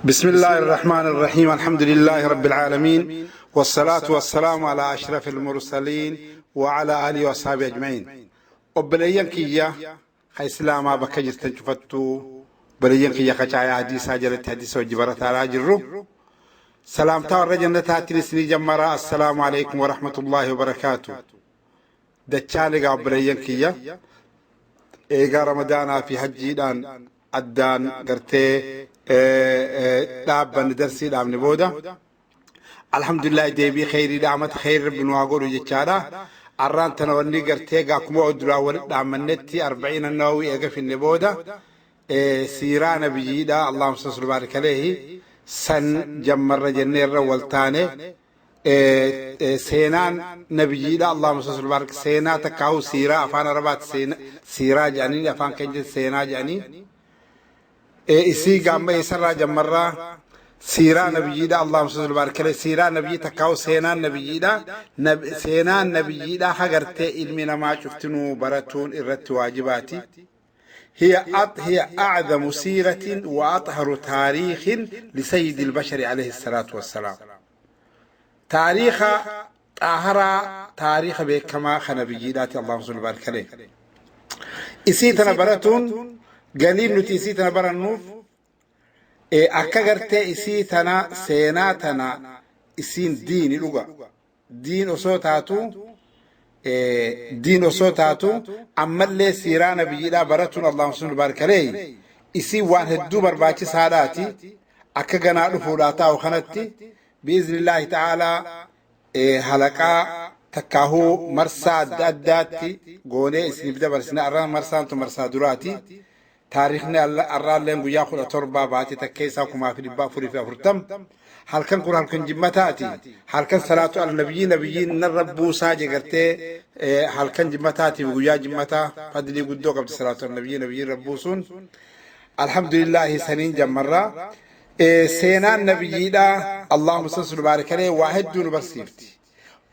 بسم الله الرحمن الرحيم، الحمد لله رب العالمين، والصلاة والسلام على أشرف المرسلين وعلى آله وأصحابه أجمعين. Obboleeyyan kiyya ka Islaamaa bakka jirtan cufattuu, obboleeyyan kiyya ka caayaa hadiisaa jalatti hadiisa hojii barataadhaa jirru, salaamtaa warra jannataatiin isinii jammaraa. Assalaamu alaikum warahmatullaahi wabarakaatu. Dachaan egaa obboleeyyan kiyya, eegaa Ramadaanaa fi hajjiidhaan addaan gartee dhaabbanni darsii dhaabne booda, alhamdulillah, deebii kheyriidha, amata kheyri Rabbi nu haa godhu jechaadha. Arraan tana wanni gartee egaa akkuma duraa walit dhaammannetti, Arba'iina Nawawii eega finne booda siiraa nabiyyiidha, Allahumma salli barik alayhi, san jammarra jenneerra wal taane. Seenaan nabiyyiidha, Allahumma salli barik, seenaa takkaahu siiraa, afaan Arabaatti siiraa jedhanii, afaan keenya seenaa jedhanii. Isii gaamma eessarraa jammarraa? Siiraa nabiyyiidha, Allahumma salli barik alayhi, siiraa nabiyyii takkaahu seenaan nabiyyiidha. Seenaan nabiyyiidha hagartee ilmi namaa cuftinuu baratuun irratti waajibaati. هي أعظم سيرة وأطهر تاريخ لسيد البشر عليه الصلاة والسلام. تاريخ طاهرة، تاريخ بكما خنبيات، اللهم صل وبارك عليه. Isii baratuun galiin nuti isii tana barannuuf akka gartee isii tana, seenaa tana, isiin diini dhuga, diin osoo taatu, diin osoo taatu, ammallee siiraa nabiyyiidhaa baratuun, Allahumma salli barik alayhi, isii waan hedduu barbaachisaadhaati. Akka ganaa dhufuudhaa taa'u kanatti, biiznillaahi ta'aalaa, halaqaa takkaahuu marsaa adda addaatti goonee isiniif dabarsina. Arraan marsaan tun marsaa duraati. Taarikhni arraalleen guyyaa 17 baatii takkeessaa 1440. Halkan kun halkan jimmataati, halkan salaatu ala nabiyyii, nabiyyiin narra buusaa jegartee. Halkan jimmataatiif guyyaa jimmataa fadlii guddoo qabdi salaatu ala nabiyyii, nabiyyiin rabbuusuun. Alhamdulillahi, saniin jammarraa. Seenaan nabiyyiidha, Allahumma salli barik alayhi, waa hedduu nu barsiifti.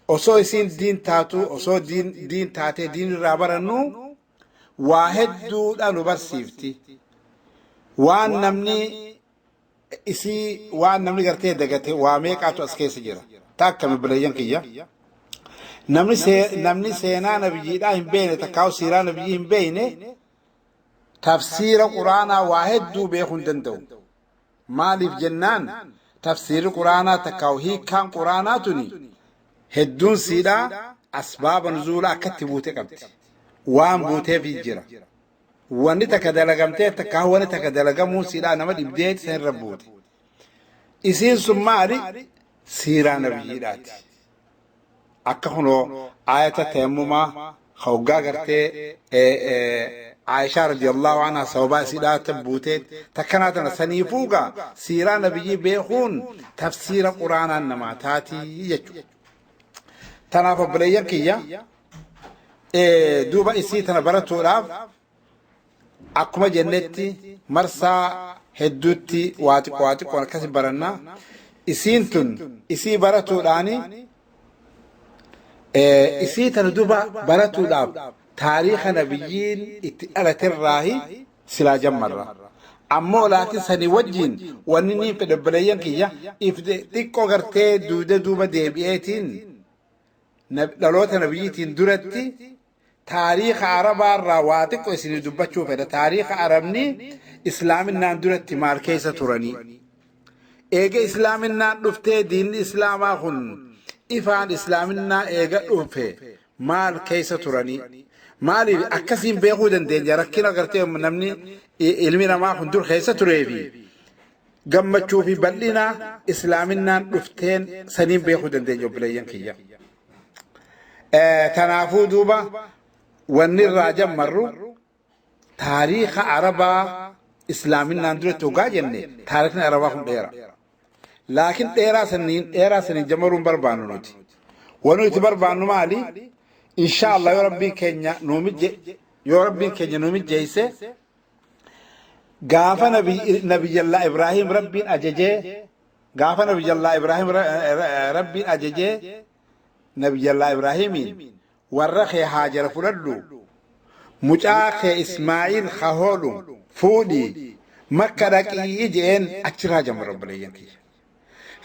Osoo isiin diin taatu, osoo diin diin taatee diin irraa barannu, waa hedduudha nu barsiifti. Waan namni isii, waan namni gartee dagate waa meeqaatu as keessa jira. Ta akkami, obboleeyyan kiyya? Namni seenaa nabiyyiidhaa hin beekne, takkaa'u siiraa nabiyyii hin beekne, tafsiira Quraanaa waa hedduu beekuu hin danda'u. Maaliif jennaan, tafsiirri Quraanaa takkaa'u hiikkaan Quraanaa tuni hedduun siidhaa asbaaba nuzuula akkatti buute qabdi. Waan buuteef jira. Wanni takka dalagamtee, takka wanni takka dalagamuu siidhaa nama dhibdee san irra buute. Isiin sun maali? Siiraa nabiyyiidhaati. Akka kunoo aayata tayammumaa hoggaa gartee Aayishaa radiyallahu anha sababaa isiidhaa buutee takkanaa tana. Saniifuugaa siiraa nabiyyii beekuun tafsiira Quraanaan namaa taatii jechuudha. Tanaaf obboleeyyan kiyya, duuba isii tana baratuudhaaf akkuma jennetti marsaa hedduutti waa xiqqoo waa xiqqoon akkasi barannaa. Isiin tun isii baratuudhaani, isii tana duba baratuudhaaf taariika nabiyyiin itti dhalaterraahi silaa jammarra. Ammoo laakiin sanii wajjiin wanni niin fedhe, obboleeyyan kiyya, if xiqqoo gartee duuda duuba deebi'eetiin dhaloota nabiyyiitiin duratti taariika Arabaarraa waa xiqqoo isinii dubbachuu fedha. Taariika Arabni islaaminaan duratti maal keessa turanii? Eega islaaminaan dhuftee, diinni islaamaa kun ifaan islaaminaa eega dhufe maal keessa turanii? Maaliif akkasiin beekuu dandeenya rakkina gartee namni ilmi namaa kun dur keessa tureefi gammachuu fi bal'ina islaaminaan dhufteen saniin beekuu dandeenya, obboleeyyan kiyya. Tanaafuu duuba wanni irraa jammarru taariika Arabaa islaaminaan duratti hoggaa jenne, taariikni Arabaa kun dheera. Laakiin dheeraa saniin jammaruun barbaannu nuti. Wanni nuti barbaannu maali? Insha Allah, yoo Rabbiin keenya nuu mijjeesse, gaafa Nabiyyallaa Ibraahim Rabbiin ajajee, gaafa Nabiyyallaa Ibraahim Rabbiin ajajee Nabiyyallaa Ibraahimiin, "Warra kee Haajara fudhadhu, mucaa kee Ismaa'iil kahoodhu fuudhi, Makka dhaqii je'een achirraa jammara obboleeyyan kiyya.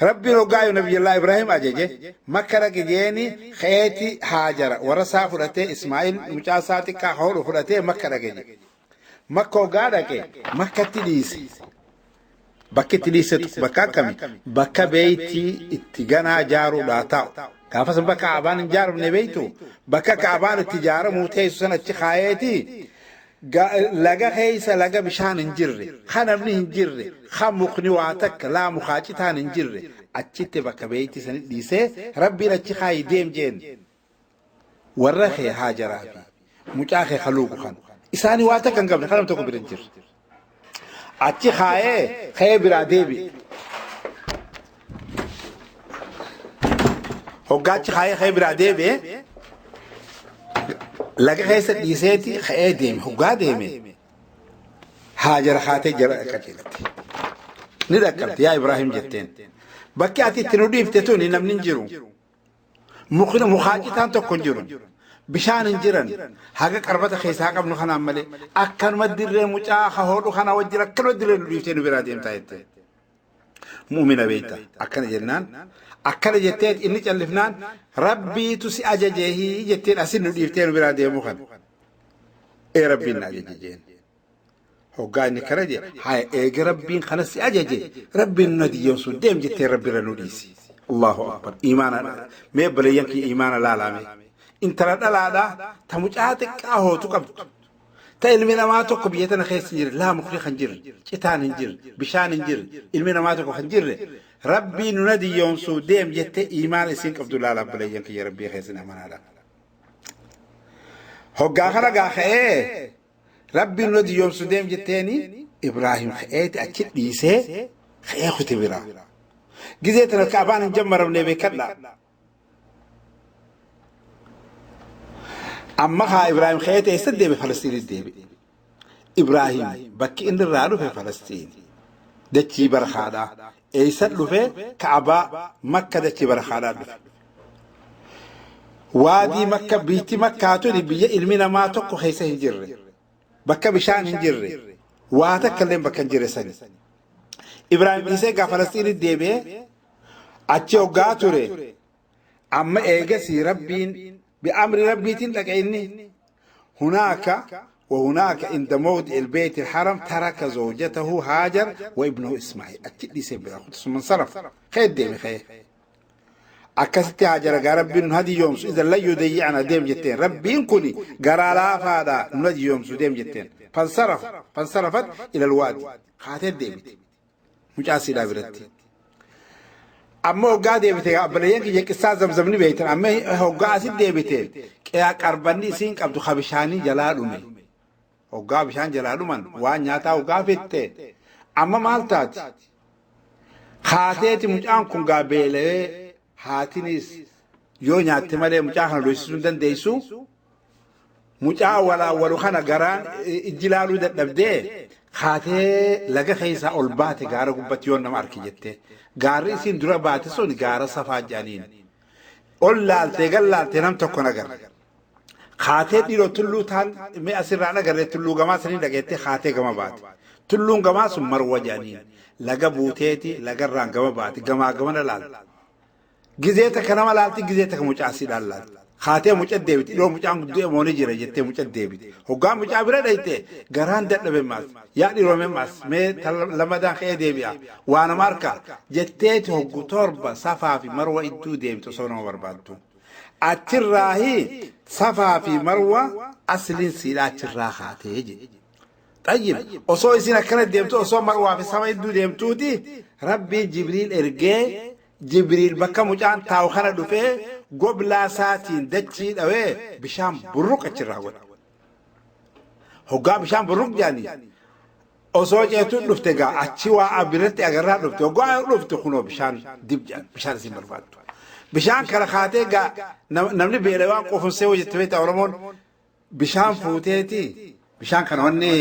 Rabbiin hoggaayu Nabiyyallaa Ibraahim ajaje Makka dhaqi je'eeni ka'eeti Haajara warra isaa fudhatee Ismaa'il mucaa isaa xiqqaa ka hodhu fudhatee Makka dhaqe jedhe. Makka hoggaa dhaqe Makkatti dhiise. Bakki itti dhiisetu bakka akkami? Bakka beeytii itti ganaa jaaruudhaa taa'u. Gaafa san bakka Kaabaan hin jaaramne beeytu bakka Kaabaan itti jaaramuu teessu san achi kaayeeti laga keessa laga bishaan hin jirre, ka namni hin jirre, ka mukni waa takka laa mukaa citaan hin jirre achitti bakka beeytii sani dhiisee Rabbiin achi kaayi deem jeen. Warra kee Haajaraa fi mucaa kee kaluugu kan isaanii waa takka hin qabne kan tokko bira hin jirre. Achi kaayee ka'ee biraa deebi'e. Hoggaa achi kaayee ka'ee biraa deebi'e laga keessa dhiiseeti ka'ee deeme. Hoggaa deeme Haajara kaatee jara qajeelte. Ni dhaqqabde yaa Ibraahim jetteen. Bakki ati itti nu dhiifte tuni namni hin jiru. Mukni mukaa citaan tokko hin jiru. Bishaan hin jiran. Haga qarbata keessaa qabnu kanaan malee akkanuma dirree mucaa ka hodhu kana wajjin akkanuma dirree nu dhiiftee nu biraa deemtaa jette. Mu'mina beekta akkana jennaan akkana jettee inni callifnaan Rabbiitu si ajajeehii jetteen asin nu dhiiftee nu biraa deemuu kana. Ee Rabbiin na ajaje jeen. Hoggaa inni kana jee haya eega Rabbiin kana si ajaje Rabbiin nu hadiyyoomsu deem jettee Rabbirra nu dhiisi. Allahu akbar imaana mee obboleeyyan kiyya imaana laalaame. Intala dhalaadha ta mucaa xiqqaa hootu qabdu. Ta ilmi namaa tokko biyya tana keessa hin jirre laa mukni kan jirre citaan hin jirre bishaan hin jirre ilmi namaa tokko kan jirre Rabbii nu hadiyyoomsu deem jettee imaana isiin qabdu laala obboleeyyan kiyya Rabbii keessan amanaadha. Hoggaa kana gaa ka'ee Rabbiin nu diyyoomsu deem jetteeni Ibraahim ka'eeti achi dhiisee ka'ee kute biraa. Gizee tana Ka'abaan hin jammaramne beekadha. Amma kaa Ibraahim ka'eeti eessa deeme Falastiinitti deebi'e. Ibraahim bakki inni irraa dhufe Falastiin. Dachii barakaadhaa. Eessa dhufe Ka'abaa Makka dachii barakaadhaa dhufe. Waadii Makka biitti Makkaa tuni biyya ilmi namaa tokko keessa hin jirre. Bakka bishaan hin jirre. Waa takka illee bakka hin jirre sani. Ibraahim dhiisee gaa Falastiinitti deebi'ee achi hoggaa ture. Amma eegasii Rabbiin bi'amri Rabbiitiin dhaqe inni. Hunaaka وهناك عند موضع البيت الحرم ترك زوجته هاجر وابنه إسماعيل أكيد دي سيبرا ثم انصرف خير ديمي خير Akkasitti Haajara gaa Rabbiin nu hadiyyoomsu idan lan yudayyicna deem jetteen Rabbiin kuni garaa laafaadha nu hadiyyoomsu deem jetteen fansarafa fansarafat ilal waadi kaatee deebite mucaa siidhaa biratti. Amma hoggaa deebite gaa obboleeyyan kiyya qissaa zamzam ni beektan amma hoggaa asit deebite qiyaa qarbanni isiin qabdu ka bishaanii jalaa dhume. Hoggaa bishaan jalaa dhuman waan nyaataa hoggaa fixxe amma maal taati? Kaateeti mucaan kun gaa beela'ee haatinis yoo nyaatte malee mucaa kana loosisuu hin dandeessu. Mucaa walaawwalu kana garaan ijji laaluu dadhabdee kaatee laga keessaa ol baate gaara gubbatti yoo nama arki jette. Gaarri isiin dura baate sun gaara safaa jedhaniin. Ol laaltee gad laaltee nam tokko nagarre. Kaatee dhiiroo tulluu taan mee asirraa dhagarree tulluu gamaa sanii dhageettee kaatee gama baate. Tulluun gamaa sun marwa jedhaniin. Laga buuteeti lagarraan gama baate gamaa gamana laalte. Gizee takka nama laalti gizee takka mucaa siidhaan laalti. Kaatee muca deebite dhiroo mucaan du'e mooni jira jettee muca deebite. Hoggaa mucaa bira dhayte garaan dadhabe maas yaa dhiroo mee maas mee lamadaan ka'ee deebi'a waa nama harkaa jetteeti hoggu torba safaa fi marwa idduu deemte osoo nama barbaaddu. Achirraahi safaa fi marwa asliin siidhaa achirraa kaatee jedhe. Xayyib osoo isin akkana deemtu osoo marwaa fi safa idduu deemtuuti Rabbiin Jibriil ergee Jibriil bakka mucaan taa'u kana dhufee goblaa isaatiin dachii dhawee bishaan burruq achirraa godhe. Hoggaa bishaan burruq jedhanii osoo ceetuun dhufte gaa achi waa biratti agarraa dhufte hoggaa dhufte kunoo bishaan dib jedhan bishaan isin barbaaddu. Bishaan kana kaatee gaa namni beela waan quufunsee hojjette beektaa Oromoon bishaan fuuteeti bishaan kana wanni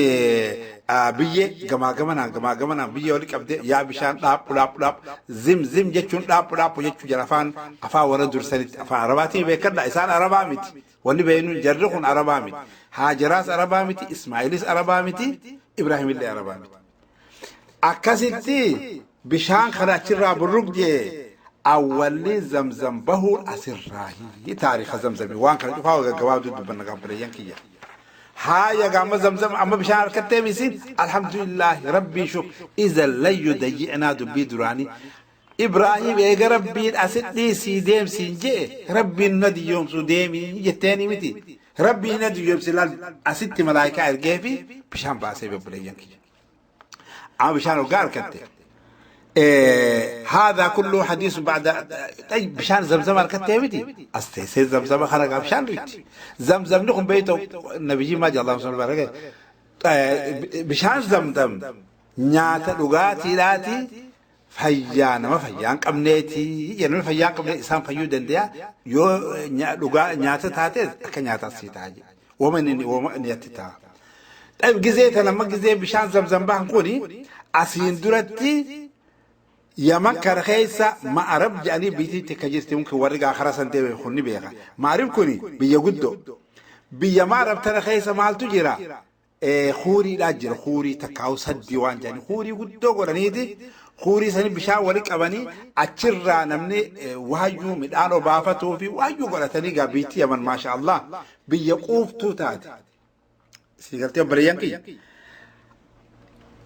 biyyee gamaa gamanaan gamaa gamanaan biyyee wali qabdee yaa bishaan dhaaphu dhaaphu dhaaphu zim zim jechuun dhaaphu dhaaphu jechuu jira afaan afaan warra dursanitti afaan arabaatiin beekadha isaan arabaa miti wanni beeknu jarri kun arabaa miti haajaraas arabaa miti ismaa'ilis arabaa miti ibraahimillee arabaa miti. Akkasitti bishaan kana achirraa burruq jee awwalli Zamzam bahuun asirraahi taariika Zamzami waan kana cufaa gaggabaabduu dubbanna gaabbireeyyan kiyya. Haaya gaama Zamzam amma bishaan harkattee misiin alhamdulillaahi rabbii shuk iza lan yudayyi'naa dubbii duraanii Ibraahim eega rabbiin asit dhiisii deemsiin je'e rabbiin na diyyoomsu deemii jetteeni miti rabbiin na diyyoomsi laal asitti malaayikaa ergee fi bishaan baasee obboleeyyan kiyya. Amma bishaan hoggaa harkatte. هذا كله حديث بعد. طيب bishaan Zamzam harkattee miti as teessee Zamzama kana gaa bishaan dhugti. Zamzamni kun beeyta nabiyyi maa jaallahu sallallahu alaihi wasallam bishaan Zamzam nyaata dhugaatiidhaati fayyaa nama fayyaa hin qabneeti jedhame fayyaa hin qabne isaan fayyuu danda'a yoo dhugaa nyaata taates akka nyaataas sii ta'a jedhe wama inni wama inni atti ta'a. Xayib gizee tana amma gizee bishaan Zamzam bahan kuni asiin duratti Yaman kana keessa Ma'arab jedhanii biyyi takka jirti mumkin warri gaa karaa san deeme kun ni beeka. Ma'arib kuni biyya guddoo. Biyya Ma'arab tana keessa maaltu jira? Huuriidhaa jira huurii takkaa'u saddii waan jedhanii huurii guddoo godhaniiti huurii sanii bishaan wali qabanii achirraa namni waayyuu midhaan obaafatuu fi waayyuu godhatanii gaa biitti Yaman maasha Allah biyya quuftuu taate. Sii galtee obboleeyyan kiyya.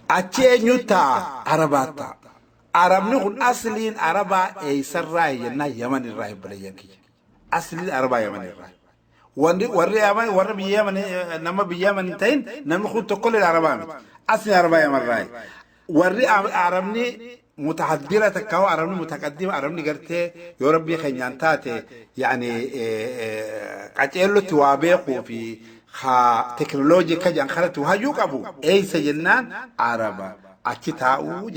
Achi eenyu ta'a? Arabaa ta'a. Arabni kun asliin Arabaa eessarraa jennaan Yaman irraa obboleeyyan kiyya. Asliin Arabaa Yaman irraa. Wanni warri Yaman warra biyya Yaman nama biyya Yaman hin ta'in namni kun tokkollee Arabaa miti. Asliin Arabaa Yaman irraa. Warri Arabni mutahaddira takka hoo Arabni mutaqaddima Arabni gartee yoo rabbii keenyaan taate yaani qaceellotti waa beekuu fi haa teknooloojii akka jedhan kanatti hayyuu qabu eessa jennaan Araba achi taa'uu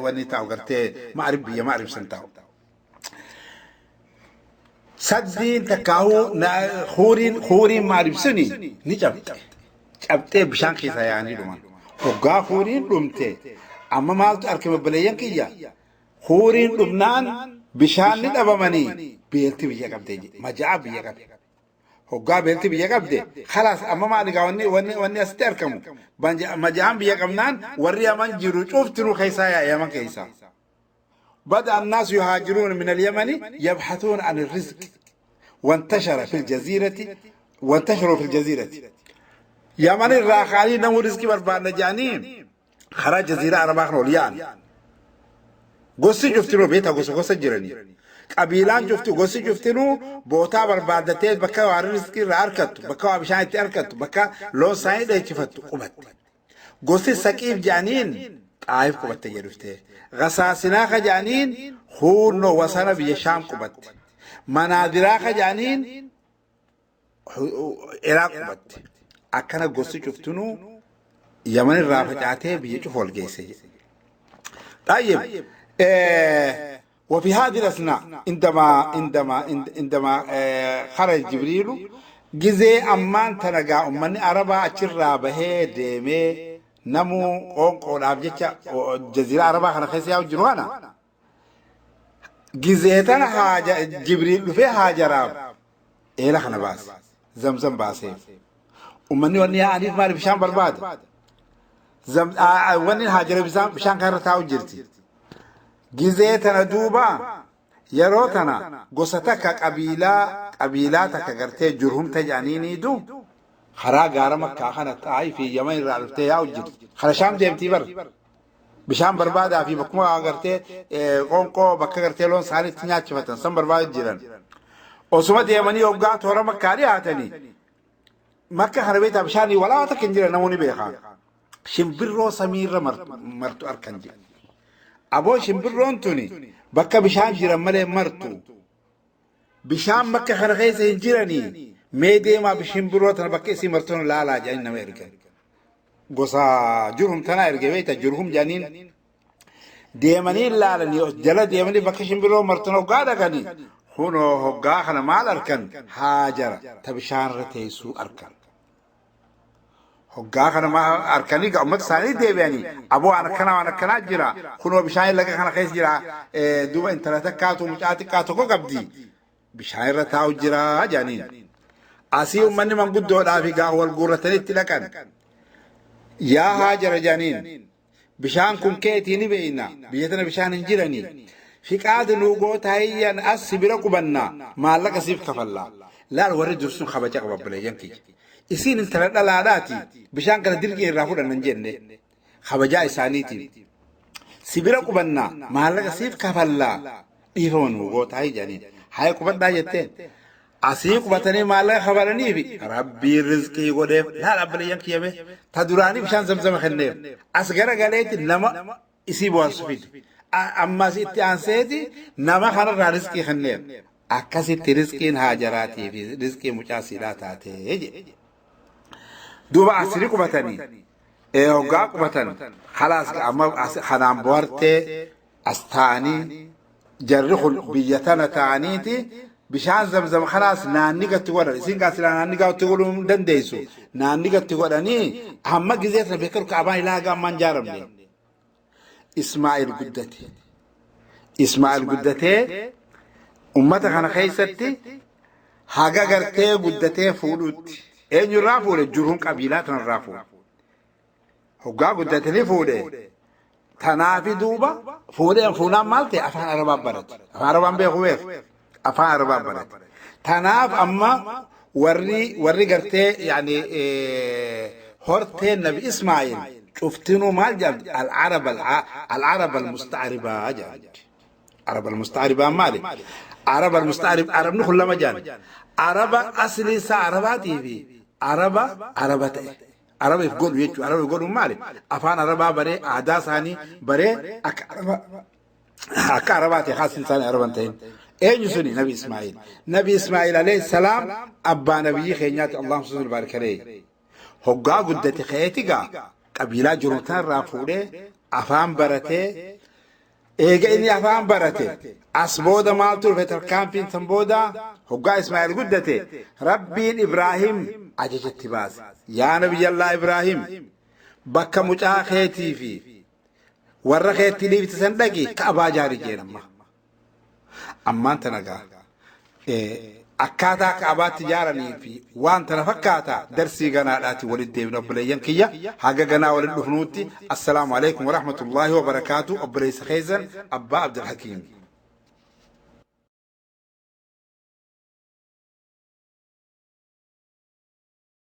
wanni taa'u gartee ma'arib biyya ma'arib san taa'u. Saddiin takkaahuu huuriin huuriin ma'arib suni ni cabxe. Cabxee bishaan keessa yaa'anii dhuman. Hoggaa huuriin dhumte amma maaltu argame obboleeyyan kiyya? Huuriin dhumnaan bishaan ni dhabamanii beelti biyya qabde jedhe. Maja'aa biyya qabe. Hoggaa beelti biyya qabde khalaas amma maali gaa wanni wanni wanni asitti argamu maja'aan biyya qabnaan warri Yaman jiru cuftinuu keessaa yaa'e Yaman keessaa. بدأ الناس يهاجرون من اليمن يبحثون عن الرزق وانتشر في الجزيرة وانتشروا في الجزيرة يمن الراخالي نمو رزق بربان جانين خرج جزيرة عربة خنوليان gosti cuftinuu beektaa gosa gosa jiranii. Qabiilaan cufti gosti cuftinuu bootaa barbaaddatee bakka waa riskii irraa argattu, bakka waa bishaan itti argattu, bakka loon isaanii dheechifattu qubatte. Gosti Saqiif jedhaniin Xaayif qubatte jedhuftee. Gasaasinaa ka jedhaniin huunnoo wasana biyya Shaam qubatte. Manaadiraa ka jedhaniin Iraaq qubatte. Akkana gosti cuftinuu Yaman irraa facaatee biyya cufa wal geesse jedhe. طيب وفي هذه الأثناء عندما عندما عندما خرج جبريل gizee ammaan tana gaa ummanni Arabaa achirraa bahee deemee namuu qoonqoodhaaf jecha jaziiraa Arabaa kana keessa yaa'u jiru kana gizee tana haaja Jibriil dhufee Haajaraaf eela kana baase Zamzam baaseef. Ummanni wanni yaa'aniif maali bishaan barbaada. Wanni Haajara bishaan kanarra taa'u jirti. Gizee tana duuba yeroo tana gosa takka qabiilaa qabiilaa takka gartee Jurhumta jedhaniiniitu karaa gaara Makkaa kana Xaayii fi Yaman irraa dhuftee yaa'u jirti. Kara Shaam deemtii bar. Bishaan barbaadaa fi bakkuma gartee qoonqoo bakka gartee loon isaanii itti nyaachifatan san barbaadu jiran. Osuma deemanii hoggaa toora Makkaa dhiyaatanii Makka kana beektaa bishaanii walaa takka hin jiran namoonni beekaa. Shimbirroo samiirra martu arkan jedhe. Aboo shimbirroon tuni bakka bishaan jiran malee martu. Bishaan Makka kana keessa hin jiranii mee deemaa shimbirroo tana bakka isii martuun laalaa jedhanii nama ergan. Gosa Jurhum tanaa erge beekta Jurhum jedhaniin deemanii laalanii jala deemanii bakka shimbirroo martuun hoggaa dhaqanii kunoo hoggaa kana maal arkan Haajara ta bishaan irra teessuu arkan. Hoggaa kana maal arkanii gaa uummata isaanii deebi'anii aboo waan akkanaa waan akkanaa jira kunoo bishaan laga kana keessa jira duuba intala takkaatu mucaa xiqqaa tokko qabdi bishaan irra taa'u jira jedhaniin. Asii uummanni manguddoodhaa fi gaa wal guurratanii itti dhaqan. Yaa Haajara jedhaniin. Bishaan kun keetii ni beeyna, biyya tana bishaan hin jiranii. Fiqaada nuu goota hayyan as si bira qubanna, maallaqa siif kafalla. Laal warri dur sun kabaja qaba obboleeyyan kiyya. Isiin intala dhalaadhaati bishaan kana dirqiin irraa fudhanna hin jenne. Kabajaa isaaniitiif. Si bira qubanna, maallaqa siif kafalla. Dhiifama nuu goota jedhaniin. Haya qubadhaa jetteen. Asii qubatanii maallaqa kafalaniifi Rabbiin rizqii godheef. Laal abbaleyyan kiyya mee ta duraanii bishaan zamzama kenneef. As gara galeeti nama isii bohaarsu fide. Ammas itti aanseeti nama kanarraa rizqii kenneef. Akkasitti rizqiin haajaraatii fi rizqii mucaa siidhaa taatee jedhe. Duuba asii qubatanii hoggaa qubatan khalaas amma kanaan bohartee as taa'anii jarri kun biyya tana taa'aniiti bishaan zamzam kanaas naanni gatti godhan isin gaa silaa naanni gatti godhuu hin dandeessu naanni gatti godhanii hamma gizee sana beekaru kaabaan ilaa haga ammaan jaaramne. Ismaa'il guddate. Ismaa'il guddatee ummata kana keessatti haga gartee guddatee fuudhutti eenyurraa fuudhe juruun qabiilaa tanarraa fuudhe. Hoggaa guddatanii fuudhe tanaafi duuba fuudheen fuunaan maal ta'e afaan arabaa barate. Afaan arabaan beeku beeku. Afaan arabaa barate. Tanaaf amma warri gartee yaani horteen nabi Ismaa'il cuftinuu maal jedhamti? Al-arab al-arab al-musta'ribaa jedhamti. Arab al-musta'ribaa maali? Arab al-musta'rib arabni kun lama jedhan. Araba aslii isaa arabaatii fi araba araba ta'e. Araba if godhu jechuudha. Araba if godhuun maali? Afaan arabaa baree aadaa isaanii baree akka araba akka arabaati haasin isaanii araban ta'in. Eenyu suni? Nabi Ismaa'il. Nabi Ismaa'il alayhi salaam abbaa nabiyyi keenyaati Allahumma salli barik alayhi. Hoggaa guddate ka'eeti gaa qabiilaa jiru tanarraa fuudhee afaan baratee eega inni afaan barate as booda maaltu dhufe tarkaanfiin san booda hoggaa Ismaa'il guddate Rabbiin Ibraahim ajajatti baase. Yaa Nabiyyallaa Ibraahim bakka mucaa keetii fi warra keetti dhiifte san dhaqi ka'abaa jaari jeen amma. Ammaan tana gaa akkaataa ka'abaatti ijaaranii fi waan tana fakkaata darsii ganaadhaati walitti deebina obboleeyyan kiyya haga ganaa walitti dhufnuutti assalaamu alaikum warahmatullaahi wabarakaatu obboleessa keessan abbaa Abdulhakiim.